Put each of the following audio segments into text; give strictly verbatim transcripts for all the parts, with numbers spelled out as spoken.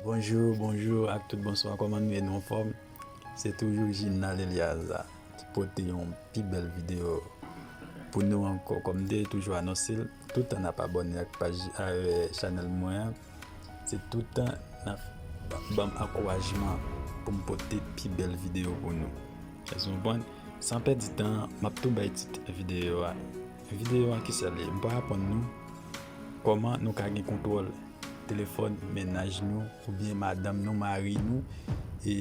Bonjou, bonjou ak tout bonswa, kòman nou ye, nou anfòm? Se toujou Ginald Eliaza ki pote yon pi bèl videyo pou nou ankò, kòm m te toujou anonse l, tout tan n ap abòne ak paj, a, e, chanèl mwen an, se tout tan n ap ban m ankourajman pou m pote pi bèl videyo pou nou. Èske w konprann? San pèdi tan, m ap tou bay tit videyo a. Videyo a ki sa l ye? M pral aprann nou kòman nou ka gen kontwòl telefòn mennaj nou oubyen madanm nou, mari nou, e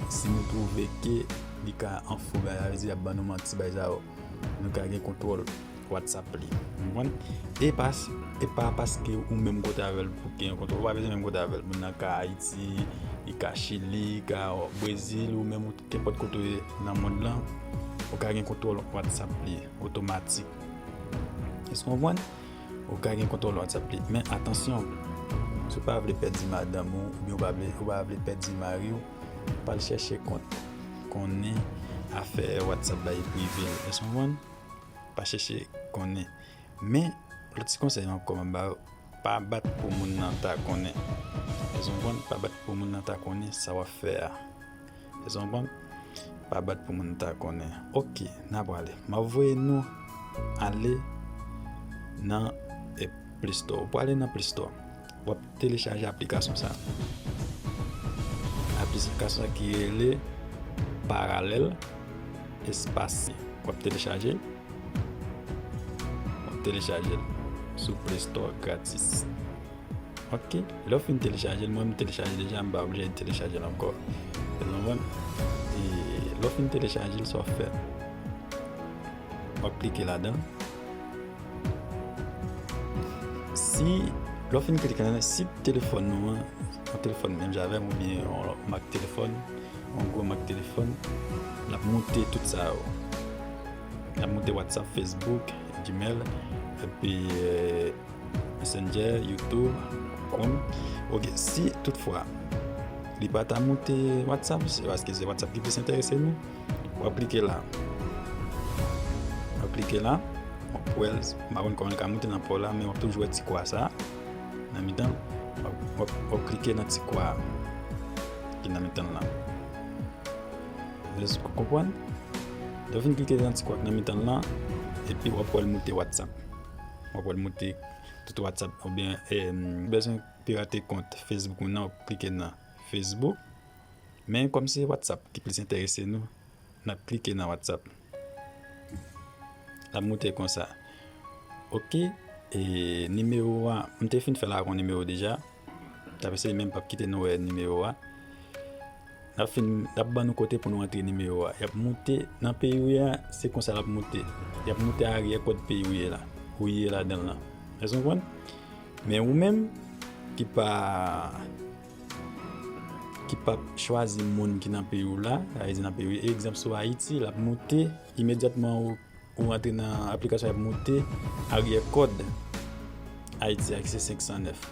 si nou twouve ke li ka an fo, bagay, sa vle di y ap ban nou manti, bagay sa yo, nou ka gen kontwòl WhatsApp li. Ou konprann? E pa, e pa paske ou menm kote avè l pou gen kontwòl. Ou pa bezwen menm kote avè l. Moun nan ka Ayiti, li ka Chili, li ka Brezil, ou menm ou kenpòt kote w ye nan mond lan, ou ka gen kontwòl WhatsApp li otomatik. Èske w konprann? Ou ka gen kontwòl WhatsApp li. Men atansyon, si w pa vle pèdi madanm ou, oubyen ou pa vle, ou pa vle pèdi mari w, pa al chèche kont konnen afè WhatsApp bay prive l. Èske w konprann? Pa chèche konnen. Men, lòt ti konsèy ankò m ap ba w, pa bat pou moun nan ta konnen. Èske w konprann? Pa bat pou moun nan ta konnen sa w ap fè a. Èske w konprann? Pa bat pou moun nan ta konnen. Oke, n a prale. M ap voye nou ale nan, e, Play Store. Ou prale nan Play Store. W ap telechaje aplikasyon sa. Aplikasyon sa ki rele Parallel Espace. W ap telechaje l. W ap telechaje l sou Play Store gratis. Oke. Lè w fin telechaje l, mwen m telechaje deja, m pa oblije telechaje l ankò. Ou konprann? E lè w fin telechaje l, sa w ap fè? W ap klike ladan l. Si, lè w fin klike ladan l, si telefòn nou an, yon telefòn menm jan avè m oubyen yon mak telefòn, yon gwo mak telefòn, l ap moute tout sa yo. L ap moute WhatsApp, Facebook, Gmail, epi, e, Messenger, YouTube, Chrome. Oke, si toutfwa li pa ta moute WhatsApp, se paske se WhatsApp ki plis enterese nou. W ap klike la. W ap kleke la. W ap wè l, m pa konn kòman l ka moute nan pa w la, men w ap toujou wè ti kwa sa nan mitan. W ap, w ap, w ap klike nan ti kwa ki nan mitan l la. Èske w konprann? Lè w fin klike nan ti kwa k nan mitan l lan, epi w ap wè l moute WhatsApp. W ap wè l moute tout WhatsApp oubyen, e, ou bezwen pirate kont Facebook ou nan, w ap klike nan Facebook. Men kòm se WhatsApp ki plis enterese nou, n ap klike nan WhatsApp. L ap moute konsa. Oke, e nimewo a, m te fin fè l ak yon nimewo deja. T ap eseye men m p ap kite nou wè nimewo a. N ap fin, n ap ban nou kote pou nou antre nimewo a. Y ap moute nan peyi w ye a, se konsa l ap moute. Y ap moute aryè kòd peyi w ye la. Ou ye ladan l lan. Èske w konprann? Men ou menm ki pa, ki p ap chwazi moun ki nan peyi w la, sa vle di nan peyi w ye, egzanp, si w Ayiti, l ap moute imedyatman ou ou antre nan aplikasyon, y ap moute aryè kòd Ayiti a ki se senk san nèf,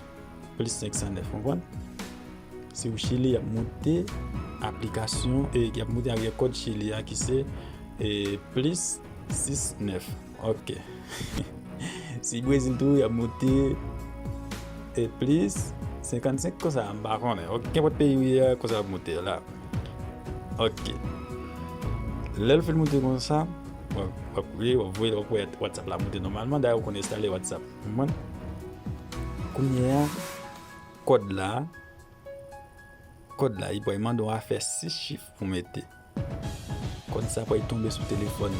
plis senk san nèf, konprann? Si w Chili, y ap moute aplikasyon, e y ap moute aryè kòd Chili a ki se, e, plis sis nèf. Oke. Si Brezil tou, y ap moute, e, plis senkannsenk konsa, m pa konnen. Oke, kenpòt peyi w ye a, konsa y ap moute la. Oke. Lè l fin moute konsa, w ap, w ap, w ap voye, w ap wè WhatsApp la moute nòmalman. Dayè, ou konn enstale WhatsApp. Ou konprann? Kounye a, kòd la, kòd la, li pral mande w a fè sis chif pou mete. Kòd sa pral tonbe sou telefòn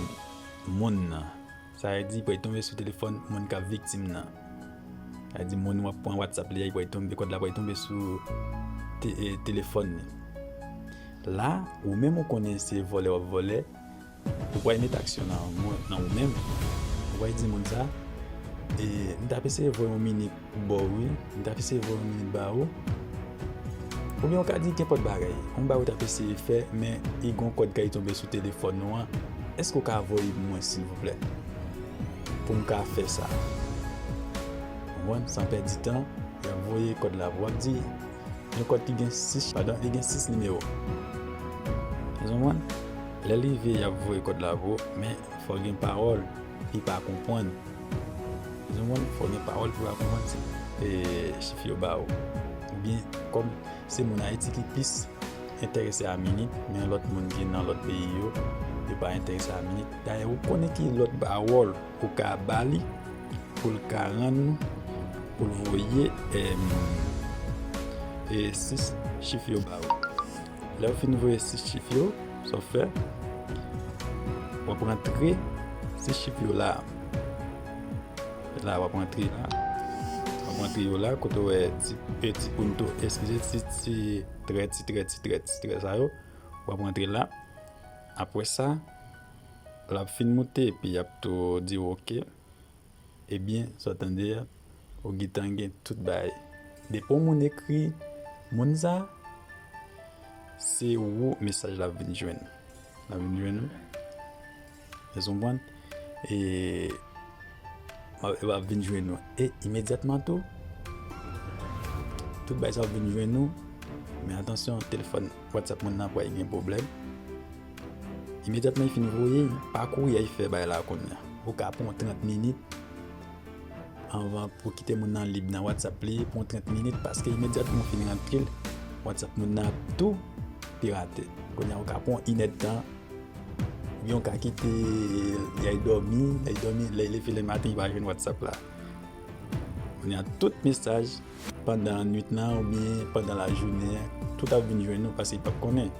moun nan. Sa vle di, li pral tonbe sou telefòn moun k ap viktim nan. Sa vle di, moun w ap pran WhatsApp li a, li pral tonbe, kòd la pral tonbe sou te-, e, telefòn li. La, ou menm ou konnen se vòlè w ap vòlè, ou pral met aksyon nan mwen, nan ou menm. Ou pral di moun sa, e, m t ap eseye voye yon minit ba w wi, m t ap eseye voye yon minit ba ou. Oubyen ou ka di kenpòt bagay, yon bagay ou t ap eseye fè, men li gon kòd k al tonbe sou telefòn ou an. Èske w ka voye pou mwen, silvouplè? Pou m ka fè sa. Ou konprann? San pèdi tan, y ap voye kòd la pou w. W ap di, yon kòd ki gen sis, padan, li gen sis nimewo. Ou konprann? Lè l rive, y ap voye kòd la pou ou, men fò gen pawòl li pa konprann. Ou konprann? Fò gen pawòl pou l pa konprann, e, chif yo ba ou. Ou Kòm se moun Ayiti ki plis enterese a minit, men lòt moun ki nan lòt peyi yo, yo pa enterese a minit. Dayè, ou konnen ki lòt pawòl ou ka ba li pou l ka rann, pou l voye, em, e sis chif yo ba ou. Lè w fin voye sis chif yo, sa w fè, w ap rantre sis chif yo la. La, w ap rantre la. W ap rantre yo la, kote w wè ti, e ti punto, eskize, ti, ti trè, ti trè, ti trè, ti trè sa yo. W ap rantre la. Apre sa, l ap fin moute, epi y ap tou di w oke. Ebyen, sa w tande a, ou gentan gen tout bagay. Depi yon moun ekri moun sa, se ou mesaj la ap vin jwenn. L ap vin jwenn ou. Èske w konprann? E, l ap vin jwenn ou. E imedyatman tou, tout bagay sa ap vin jwenn ou. Men atansyon, telefòn, WhatsApp moun nan pral gen pwoblèm. Imedyatman li fin voye, pa kouri al fè bagay la kounye a. Ou ka pran trant minit anvan pou kite moun nan lib nan WhatsApp li, pran trant minit, paske imedyatman ou fin rantre l, WhatsApp moun nan ap tou pirate. Kounye a ou ka pran inèdtan, oubyen ou ka kite l al dòmi, lè l dòmi, lè l leve lè maten, li pa jwenn WhatsApp la. Kounye a tout mesaj pandan nwit lan oubyen pandan lajounen an, tout ap vin jwenn ou paske li p ap konnen.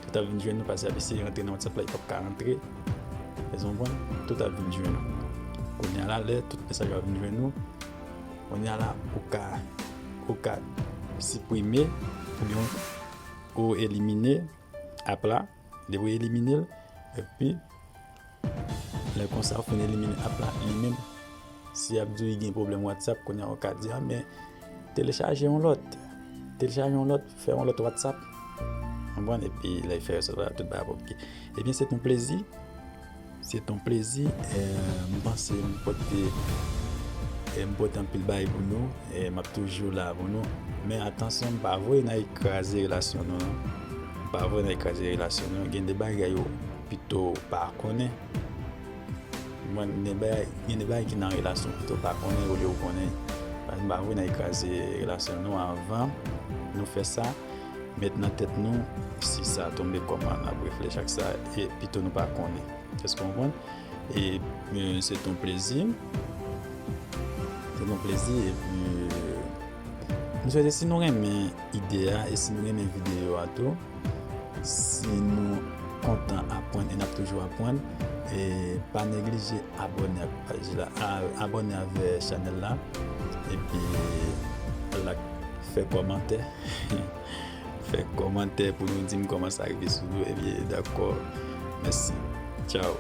Tout ap vin jwenn ou paske y ap eseye rantre nan WhatsApp la, li p ap ka rantre. Èske w konprann? Tout ap vin jwenn ou. Kounye a la, lè tout mesaj yo ap vin jwenn ou, kounye a la, ou ka, ou ka siprime oubyen ou elimine app la. Depi w elimine l, epi lè konsa ou fin elimine app la li menm, si y ap di w li gen pwoblèm WhatsApp, kounye a ou ka di, a, men telechaje yon lòt. Telechaje yon lòt, fè yon lòt WhatsApp. Konprann? Epi lè l fè resevwa tout bagay ap oke. Ebyen, se t yon plezi. Se t yon plezi. Eh, m panse m pote, eh, m pote anpil bagay pou nou. E m ap toujou la pou nou. Men atansyon, m pa voye n al kraze relasyon nou, non. M pa voye n al kraze relasyon nou. Gen de bagay ou pito pa konnen. Mwen, gen de bagay, gen de bagay ki nan relasyon pito pa konnen olye w konnen. Paske m pa voye n al kraze relasyon nou avan nou fè sa. Met nan tèt nou, si sa tonbe kòman n ap reflechi ak sa, e pito nou pa konnen. Èske w konprann? E, e, se t yon plezi. Se t yon plezi. Epi, e, m swete si nou renmen ide a e si nou renmen videyo a tou, si nou kontan aprann e n ap toujou aprann, e pa neglije abòne ak paj la, a, abòne avè chanèl la, epi like, fè kòmantè. Fè kòmantè pou nou di m kòman sa rive sou nou. Ebyen, dakò. Mèsi. Tchaw.